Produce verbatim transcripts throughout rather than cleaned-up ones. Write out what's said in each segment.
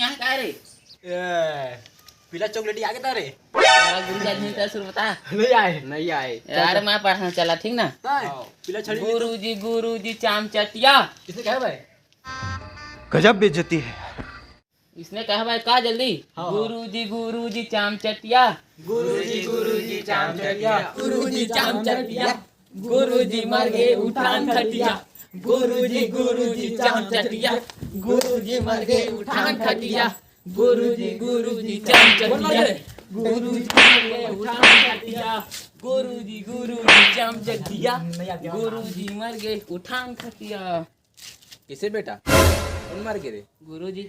कहाँ का रे? ए, पीला चॉकलेट आगे था रे। यार, गुरु जी, आज नहीं था, सुर बता। नहीं आए। नहीं आए। यार, मैं पढ़ना चला, ठीक ना? ताय, पीला छड़ी नहीं तो। गुरुजी, गुरुजी, चाम चटिया। किसने कहा भाई? गजब बेइज्जती है। इसने कहा भाई का जल्दी? हाँ, हाँ। गुरुजी, गुरुजी, चाम चटिया। गुरुजी, गुरुजी, चाम चटिया। गुरुजी, चाम चटिया। गुरुजी मर गए उठान खटिया। गुरुजी, गुरुजी, चाम चटिया। गुरुजी मर गए उठान खटिया। गुरुजी, गुरुजी, चाम चटिया। गुरुजी मर गए उठान खटिया। गुरुजी, गुरुजी, चाम चटिया। गुरुजी मर गए उठान खटिया। किसे बेटा? कौन मर गे रे? गुरुजी।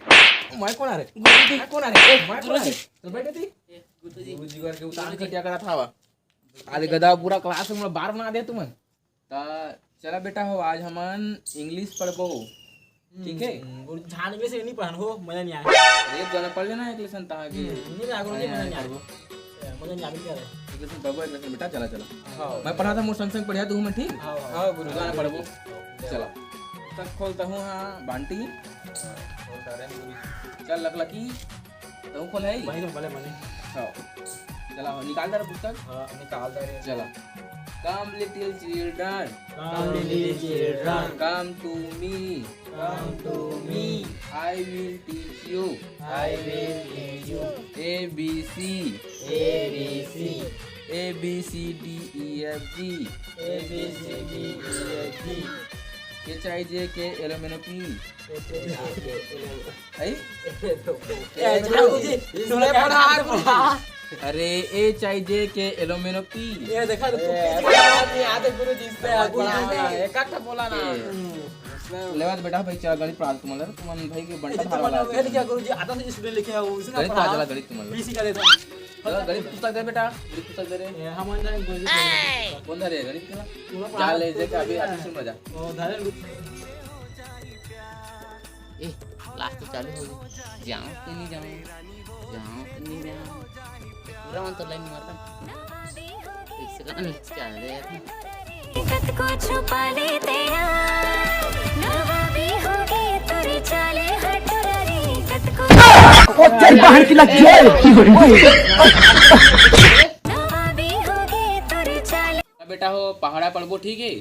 मैं कौन आ रे? गुरुजी। मैं कौन आ रे? ए, मैं कौन आ रे? गुरुजी। तो बैठे थी। ए, गुरुजी। गुरुजी करके उतार गुरुजी। खटिया करा था। आज गधा पूरा क्लास में बार बना दे तुमन। ता चला बेटा हो, आज हमन इंग्लिश पढ़बो। ठीक है? हम्म, गुरुजी, झान में से नहीं पढ़न हो, मजा नहीं आया। एक गाना पढ़ लेना, एक लेसन ताकि हम्म, नहीं, नहीं, गुरुजी, मजा नहीं आया। पढ़बो। ए, मजा नहीं आया, क्या रे? एक लेसन पढ़बो, एक लेसन बेटा, चला, चला। हाँ। मैं पढ़ा था, मोर संग संग पढ़िया तू, मैं ठीक? हाँ, हाँ। हाँ, गुरुजी। गाना पढ़बो। चला। पुस्तक खोलता हूँ, हाँ, बांटी। हाँ, खोल डाले गुरुजी। चल, लकलकी। तहूँ खोल है? वही तो, भले, भले। हाँ। चला, हो, निकाल दे रे पुस्तक। हाँ, निकाल दे रे। चला। Come, little children. Come, little children. Come to me. Come to me. I will teach you. I will teach you. A B C. A B C. A B C D E F G. A B C D E F G. H I J K L M N O P. H I J K L M N O P. है? ए, गुरुजी, इसने पढ़ा, गुरुजी। अरे, H I J K L M N O P. ये देखा तो, ए, गुरुजी, इससे गुरुजी, एक आध बोला ना। हम्म। लेवा तो बेटा भाई, चला गणित पढ़ा तुमन ला, तुमन भाई के बंटा ए, भाला तुमन ला। ये क्या गुरुजी, आता तो student लेके आओ, उसे ना गणित पढ़ा। चला गणित तुमन ला। B C का देता। चला, गणित पुस्तक दे बेटा, गणित पुस्तक दे रे। ए, हम अंदर गुरुजी। कौन धरे गणित का? जा ले, जे का अभी आके सुन बजा। ओ, धरे। ए, क्लास तो चालू हो गई। जाऊँ कि नहीं जाऊँ? जाऊँ कि नहीं जाऊँ? पूरा मन तो लाइन मारता। इसका नहीं चल रहा है। कत को छुपा लेते हैं, नवाबी होगी तेरी चाले हटुरारी, कत को ओ, चल बाहर की लग जाए। नवाबी होगी तेरी चाले। बेटा हो, पहाड़ा पढ़बो, ठीक है?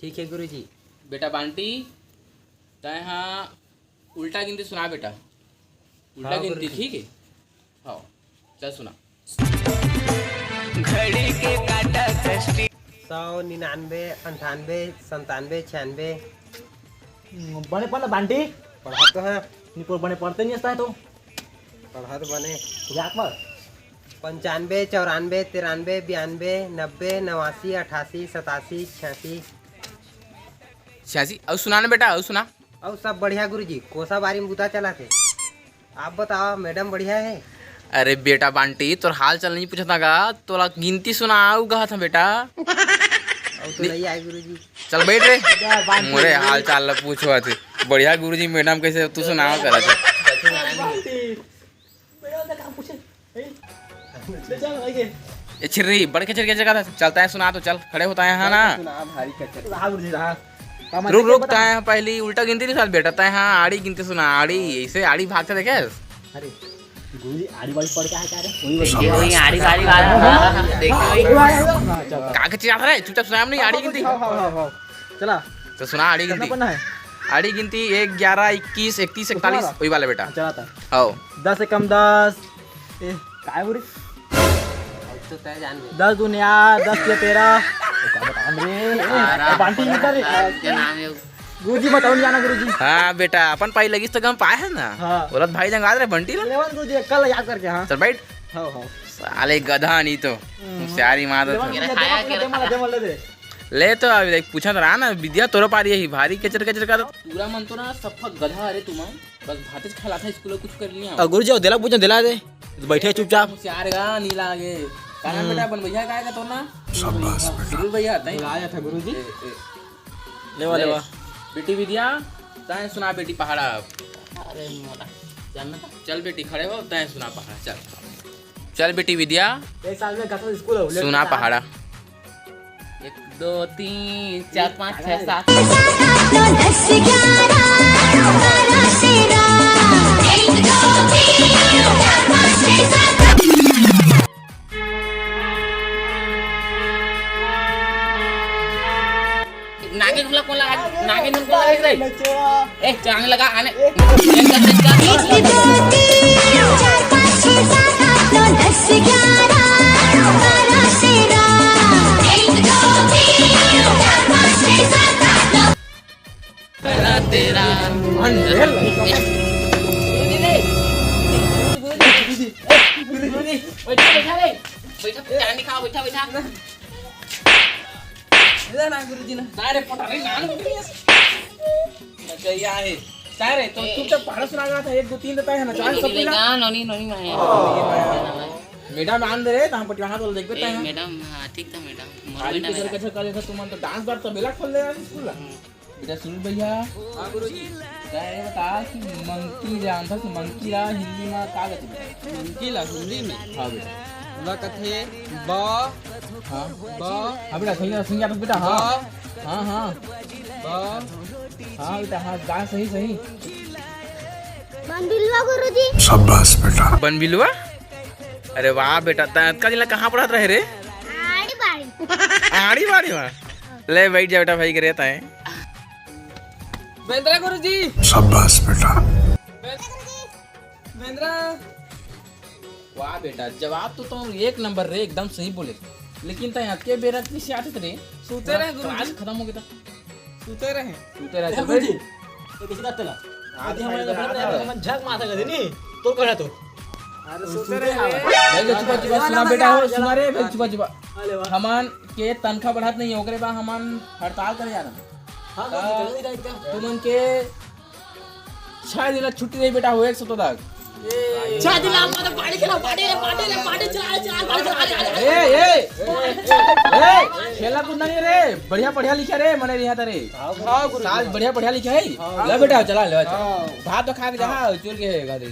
ठीक है गुरुजी। बेटा बांटी, तैं हा उल्टा गिनती सुना बेटा, उल्टा हाँ, गिनती, गुरुजी। ठीक है? हाँ, चल सुना। घड़ी के काटा कष्टी। सौ, निन्यानवे, अंठानवे, संतानवे, छियानवे। बने पढ़ ना बांटी। पढ़ा तो है। निको बने पढ़ते नहीं आता है तो। पढ़ा तो बने। याद पर। पंचानवे, चौरानवे, तिरानवे, बयानवे, नब्बे, नवासी, अठासी, सतासी, छियासी। छियासी, अउ सुना ना बेटा, अउ सुना। अउ सब बढ़िया गुरुजी, कोसा बारी में बुता चला थे। आप बताओ, मैडम बढ़िया है? अरे बेटा बांटी, तोर हाल चाल नहीं पूछता का, तोला गिनती सुनाऊ कहा था बेटा। अउ तो नहीं आए गुरुजी। चल बैठ रे। मोरे हाल चाल ला पूछवा थे। बढ़िया गुरुजी, मैडम कैसे तू सुनावा करा थे। ए छिर्री, बड़ कचर कचर का था। चलता है सुना तो चल, खड़े होता है, हाँ ना? सुना भारी कचर। रहा गुरुजी, रहा। रुक, रुक, ताय पहली उल्टा गिनती नहीं साथ बेटा, ताय हाँ, आड़ी गिनती सुना, आड़ी, ऐसे आड़ी भागते देखे? अरे, गुरुजी, आड़ी वाली पढ़ के आया क्या रे? वही वही। देखिए, वही आड़ी वाली वाला, हाँ, हाँ, देखिए, वही। हाँ, चल, चल। का के चिल्लात रहे? चुपचाप सुना, हमने आड़ी गिनती। हाँ, हाँ, हाँ, हाँ। चला। तो सुना आड़ी कितना गिनती। पन्ना है? आड़ी गिनती एक, ग्यारह, इक्कीस, इकतीस, इकतालीस, वाला? वही वाला बेटा। हाँ, चलाता। आओ। दस एकम दस। ए, काय बोले? अब तो तय जान गए। दस दूनी आठ, दस के तेरह। का बताऊं रे? ए, आराम बांटी से इधर रे। क्या नाम है? गुरुजी बताओ, नहीं जाना गुरुजी। हाँ बेटा, अपन पाई लगिस तो गम पाए है ना। हाँ। बोलत भाई जंगा रे बंटी ला। लेवन गुरुजी, कल याद करके, हाँ। चल बैठ। हाँ, हाँ। साले गधा नहीं तो। हम्म। होशियारी मार लेवन देता। गुरुजी, दे मला, दे मला, दे मला, दे। ले तो अब देख, पूछत रहा ना, विद्या तोरो पारी यही, भारी कचर कचर का तो। पूरा मन तो ना सफा गधा, अरे तुमन बस भातेच खलाथा, स्कूल कुछ कर लिया। और गुरुजी, देला पूछन, देला दे। बैठे चुपचाप। होशियार गा, नी लागे। कारण हम्म। बेटा, अपन भैया का आएगा तो ना? शाबाश बेटा। जरूर भैया, तई। बुलाया था गुरुजी। ए, ए। लेवा, ले। लेवा। बेटी विद्या, तय सुना बेटी पहाड़ा। अरे मोला, जानना था। चल बेटी, खड़े हो, तय सुना पहाड़ा, चल। चल बेटी विद्या, एक साल में कतको स्कूल हो, लेट सुना बता। पहाड़ा। एक, दो, तीन, चार, पाँच, छः, सात। दस, ग्यारह, बारह, तेरह। एक, दो, तीन। ए, चांद लगा आने। एक दो तीन चार पाँच छः सात आठ नौ दस ग्यारह बारह तेरह। एक दो तीन चार पाँच छः सात आठ नौ। तेरा, तेरा। बैठा, बैठा रे। बैठा, चांद दिखाओ, बैठा, बैठा। ना गुरुजी ना। अरे पटा रे, नान। अच्छा, ये आहे। काय रे, तो चुपचाप पहाड़ा सुना रहा था, एक, दो, तीन देता है ना, चार सब पीला। नोनी, नोनी माया। मैडम आन दे रे, तहाँ पटिवाना तो देख ए, बेटा है। मैडम, हाँ, ठीक था मैडम। मोर आज मैडम के सर है। कैसे कर लेता तुम तो डांस बार तबेला खोल ले यार स्कूल ला। बेटा सुनील भैया। हाँ गुरुजी। क्या ये बता कि मंकी जानता कि मंकी ला हिंदी में का कहते बेटा? मंकी ला हिंदी में? हाँ बेटा। ओला कथे बा। हाँ। बा। हाँ बेटा, सही है, सही है बेटा, हाँ। बा। हाँ, हाँ। बा। हाँ बेटा, हाँ, गा सही, सही। बनबिलवा गुरुजी। शाबाश बेटा। बनबिलवा? अरे वाह बेटा, तैं अतका दिन ला कहाँ पढ़त रहे रे? आड़ी बाड़ी। आड़ी बाड़ी मा? ले बैठ जा बेटा, भाई करे तैं। बेंद्रा गुरुजी। शाबाश बेटा। बेंद्रा। वाह बेटा, जवाब तो तुम एक नंबर रे, एकदम सही बोले। लेकिन तैं अतके बेरा किसे आते रे? सूते रहे गुरुजी। क्लास खत्म हो गया था। सूते रहे। सूते रहे, ए, चल गुरुजी, बैठ। तो किसी बात ना। आज आज हमारे हमारे घर में घर हम झक मारता कर देनी, तो करा तो। अरे सूते रहे। भाई, चुपा, चुपा, सुना बेटा हो, सुना रे, भाई, चुपा, चुपा। अरे वाह। हमन के तनखा बढ़त नहीं, ओकरे बाद हमन हड़ताल करे जा रहे हैं। हाँ, तो गुरुजी, कर दीजिए एकदम। तुमन के छह दिन ला छुट्टी नहीं बेटा हो, एक सप्ताह तक। छह दिन ला मतलब पार्टी खेला, पार्टी रे, पार्टी रे, पार्टी चला रे, चला रे, पार्टी चला रे, चला रे। ए, ए, ए, खेला कूद नहीं रे, बढ़िया पढ़िया लिखा रे, मने रिहा रे। हाँ, गुरुजी। साल बढ़िया पढ़िया लिखा है। हाँ। ले बेटा, चला ले, चला। हाँ। भात तो खा के जा, हाँ, चल के है, गाड़ी।